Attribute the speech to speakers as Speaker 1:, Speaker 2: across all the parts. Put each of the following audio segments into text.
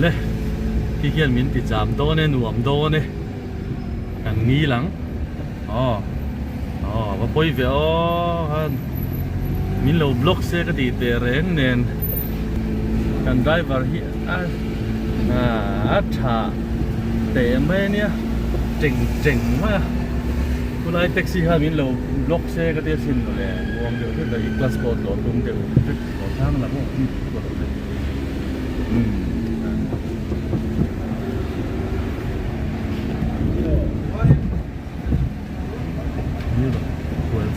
Speaker 1: Le khi hian min ti jam dawn e nuam dawn e kan ngil ang aw aw va pawi ve aw khan min lo block se ka tih teh reng nen kan driver hi a a tha teh mai ania teng teng mai a khulai taxi khan min lo block se ka tia sin mawle muang deuh hlek a i class pawh tlawh tum deuh vek tlawh tlang la maw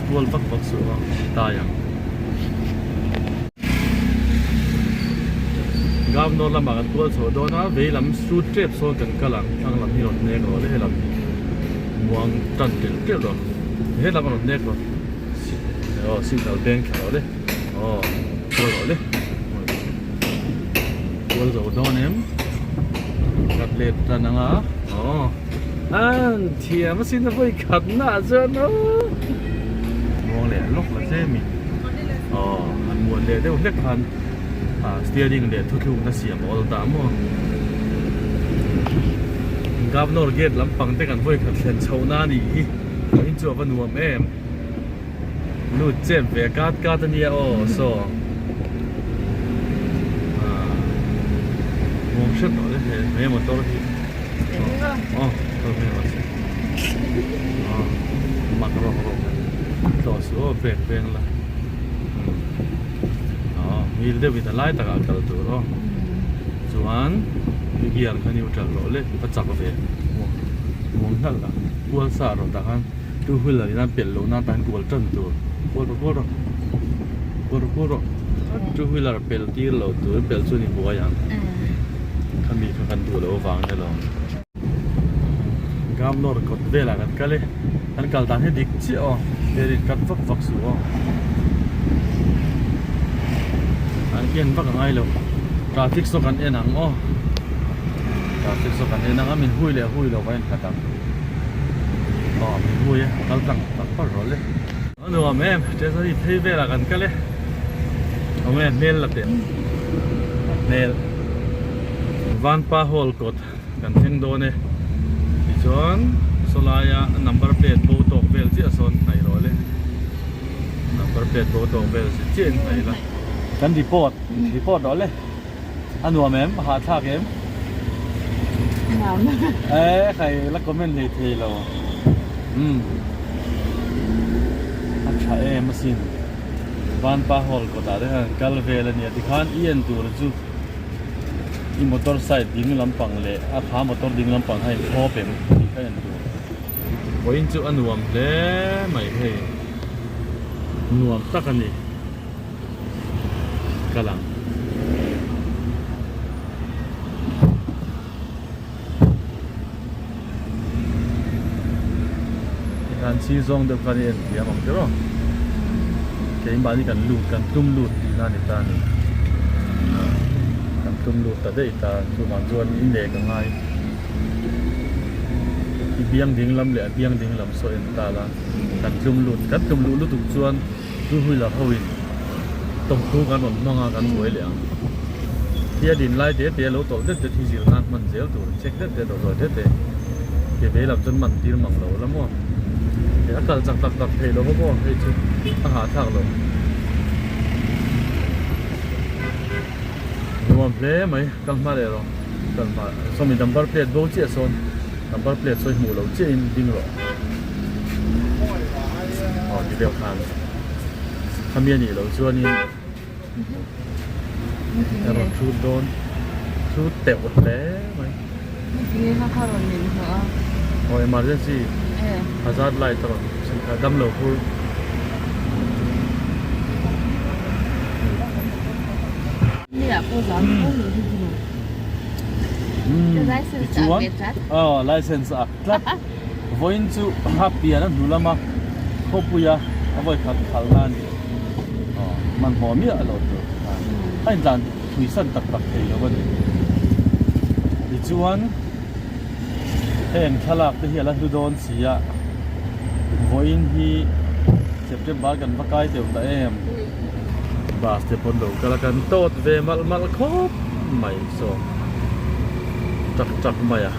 Speaker 1: Kual vak vak suh a tai ang. Governor lamah kan kual chho dawn a, vei lam shoot tep sawn kan kal ang, thlang lam hi rawn hnek rawh le helam hi muang tan telh telh rawh, helam a rawn hnek rawh, aw signal beng thla rawh le. Aw kual rawh le kual zo dawn em khat let tan anga aw an thiam a sin a vawi khat na ah chuan aw muang leh lawk la che mi aw han muan leh deuh hlek khan ah steering leh thuthluk na siam a awl ta maw governor gate lampang te kan vawi khat thlen chhoh na a nih hi in chu a va nuam em. Lut chep ve kat kat a nia aw saw ah muang hret tawh le he he motor hi aw motor hmel a che aw mak rawk rawk tlawh suh aw brake veng la aw ngil deuh in a lai takah a kal tur aw chuan gear kha neutral rawh le a chak ve muang hnalh la kual sa rawh tah khan. Two wheeler in a pelh loh nan tan kual tan tur kual rawh kual rawh kual rawh kual rawh two wheeler pelh tir loh tur pelh chu ni buai ang khami kha kan duh loh avang nia lo Gamnor kawt velah kan kal e kan kal dan hi dik chiah aw steering cut vak vak suh aw an en vak a ngai lo traffic saw kan en ang aw traffic saw kan en ang a min hui leh hui loh a en khat ang. Aw min hui e kal tlang tak par rawh le. A nuam em treasury phei velah kan kal e awm e hmel la teh hmel vanpa hall kawt kan thleng dawn e tichuan sawlaia number plate bo tawk vel chiah sawn hnaih rawh le number plate bo tawk vel chiah in hnaih la kan report report rawh le. A nuam em? A hahthlak em?
Speaker 2: Nuam.
Speaker 1: Eh, khai la comment leh thei lo. Um. A tha em asin. Vanpa hall kawtah te khan kal vel a nia tikhan i en tur chu i motor side ding lampang leh a kha motor ding lampang kha in thlawp em tih kha en tur. Vawiin chu a nuam hle mai hei. Nuam tak a ni. Kal ang. Tikhan chi zawng deuh khan i en thiam ang tiraw. Keimahni kan lut kan tum lut tihna a ni ta a ni. Kan tum lut ta daih ta chuvang chuan i nek a ngai. I biang ding lam leh a biang ding lam saw en ta la kan tlum lut kan tlum luh lutuk chuan. Two wheeler ho in tawngthu kan rawn hmang a kan buai leh ang. Khi a din lai te te a lo tawlh det det hi zir nan hman zel tur check det det aw zawi te te ke vei lam chuan man tir mang lo la maw. A kal chak tak tak thei lo va maw hei chu a hahthlak lo. Nuam hle mai kal hma leh rawh kal hma sawmi number plate bo chiah sawn number plate sawi hmuh loh chiah in ding rawh aw ti deuh khan khami anih loh chuanin a rawn hrut dawn hrut teuh hle mai aw emergency hazard light a rawn damlo phur. Tichuan aw license a ak tlat vawiin chu a pian a hnu lama khawpuia a vawi khat khalna a ni aw hmanhmawh miah lo tur a intlan thui san tak tak thei lo a ni tichuan heng thlalak te hi a la hlu dawn si a vawiin hi September kan va kai teuh ta em. Bus te pawn lo kal a kan tawt ve malh malh khawp mai saw. Tak tak mai a.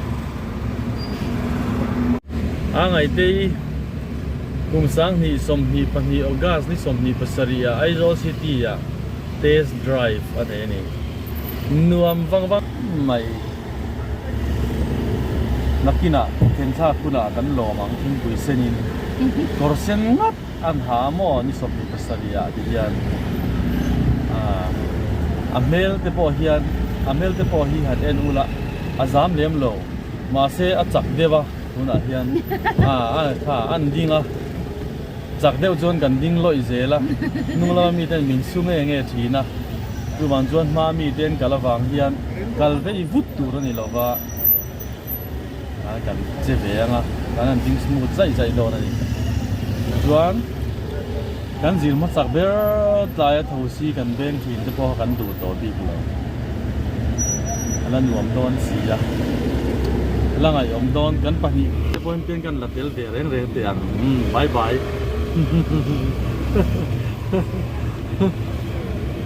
Speaker 1: A ngaitei kum 2022 August ni 27 ah Aizawl City ah test drive a nei a ni. Nuam vang vang mai. Nakinah thenthlak hunah kan lawm ang thingpui senin kawr sen ngat an ha maw ni 27 ah ti hian a hmel te pawh hian a hmel te pawh hi han en ula a zam lem lo mahse a chak deuh a tunah hian a an ding a chak deuh chuan kan ding lawih zel a hnung lama miten min su nge nge thin a chuvang chuan hma miten kal avang hian kal vei vut tur a ni lova kan che ve ang a kan han ding smooth zaih zaih dawn a ni chuan kan zir hmasak ber tlai a tho si kan beng thin te pawh kha kan duh tawh bik lo a la nuam dawn si a a la ngaihawm dawn kan pahnih te pawhin pian kan la tel ve reng reng teh ang umm bye bye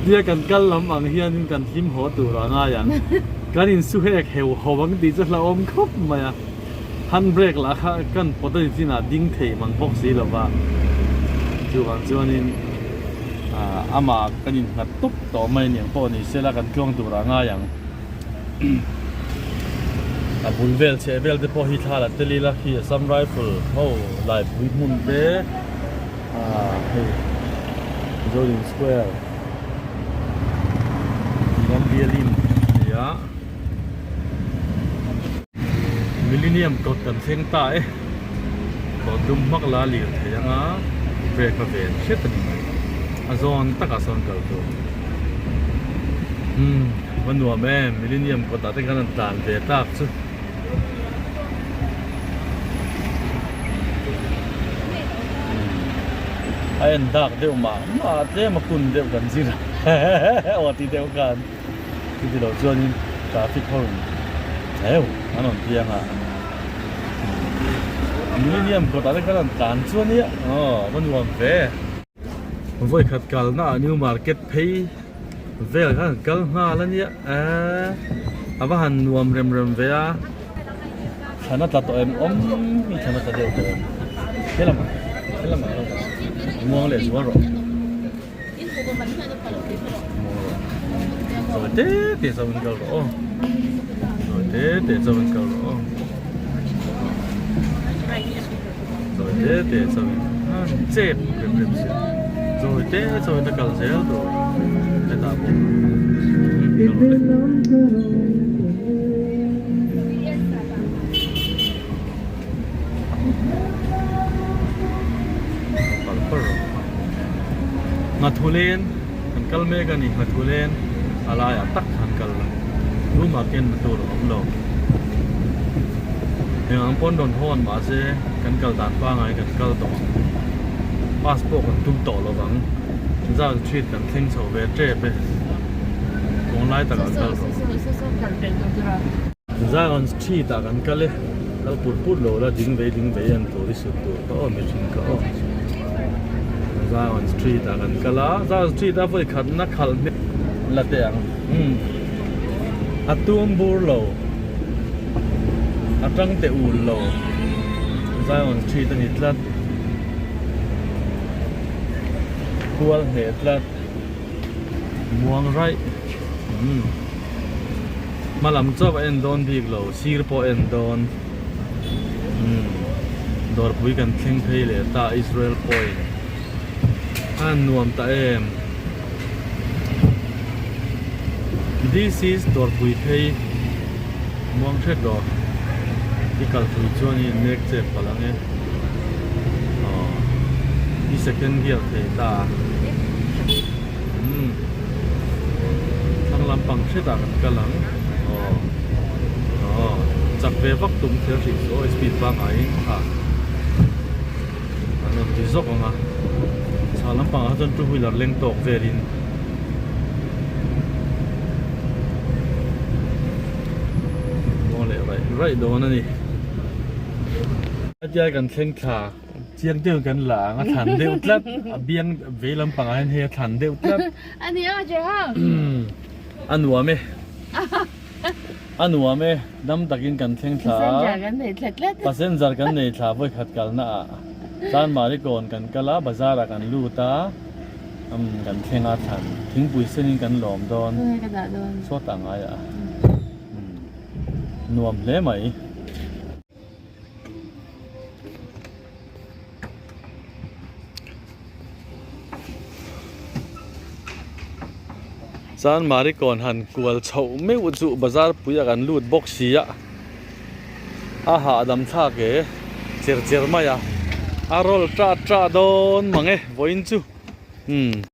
Speaker 1: tia kan kal lam ang hianin kan hlim haw tur a ngai ang. Kan insuhek heu ho ang tih chu hlauhawm khawp mai a, hand brake lah kha kan pawt a ni chinah ding thei mang bawk si lo va, chuvang chuanin amah kan innghat tawp tawh mai aniang pawh ni sela kan tluang turah ngai ang. A bul vel chheh vel te pawh hi thla la tel ila khi Assam Rifle ho laipui hmun te hei Zodin Square. Ram bialin a ni a Millennium kawt kan thleng ta e kawt dum hmak la lir thei anga brake a ven hret a ni mai a zawn takah sawn kal tur umm va nuam em Millennium kawt ah te khan an tlan ve tak chu. A en dak deuh mah mah tlem a kun deuh kan zir aw ti deuh khan chuti loh chuanin traffic horn heu an rawn piang a Millennium kawtah te khan an tlan chu ania aw va nuam ve. Vawikhat kalna ah New Market phei vel khan an kal nghal a nia eee a va han nuam rem rem ve a thlan a tla tawh em awm hi thlan a tla deuh tawh em helamah helamah rawh muang leh zual rawh muang rawh zawi te te chauhin kal rawh aw zawi te te chauhin kal rawh aw. Zawi te te chauhin an chep rem rem si zawi te chauhin a kal zel tur hetah pawh ka rawn leh. Pal par rawh Nghathulen kan kal mek a ni Nghathulen a laiah tak khan kal la room ah ken na tur a awm lo. Eng ang pawn rawn hawn mahse kan kal dan pangai kan kal tawh ang. Bus pawh kan tum tawh lo vang. Zan street kan thleng chho ve tep e. Kawng lai takah kal rawh. Zion street ah kan kal e. Kal pur pur lo la ding vei ding vei an tur i sut tur ka aw mihring ka aw. Zion street ah kan kal a. Zion street a vawi khatna khalh hmel la teh ang. Umm. A tum bur lo a tang teh ul lo Zion street a ni tlat kual hneh tlat muang raih umm hma lam chauh a en dawn bik lo sir pawh a en dawn umm dawrpui kan thleng phei leh ta Israel point a nuam ta em. This is Dawrpui phei muang hret rawh i kal thui chuan i nek chep palh ang e aw i second gear thei ta umm thlang lampang hretah kan kal ang aw aw chak ve vak tum kher hrih chu aw speed pangaiin kha. An rawn ti zawk ang a, chhah lampang ah chuan two wheeler leng tawk velin muang leh raih raih dawn a ni. Hetia kan thleng thla chiang deuhin kan la ang a thlan deuh tlat a biang vei lampang ah hian hei a thlan deuh tlat.
Speaker 2: A ni a Jeha.
Speaker 1: A nuam e. A nuam e, dam takin kan thleng thla a.
Speaker 2: Passenger kan nei thla tlat.
Speaker 1: Passenger kan nei thla vawikhat kalna ah. Chanmari kawn kan kal a, bazar ah kan lut a, umm kan thleng a thlan thingpui sen in kan lawm dawn.
Speaker 2: Tunge ka dah dawn?
Speaker 1: Sawtah ngai ah. Umm nuam hle mai. Chuan Marikawn han kual chhoh meuh chu bazar pui ah kan lut bawk si a a hahdam thlak e cher cher mai a a roll ṭah ṭah dawn mang e vawiin chu umm.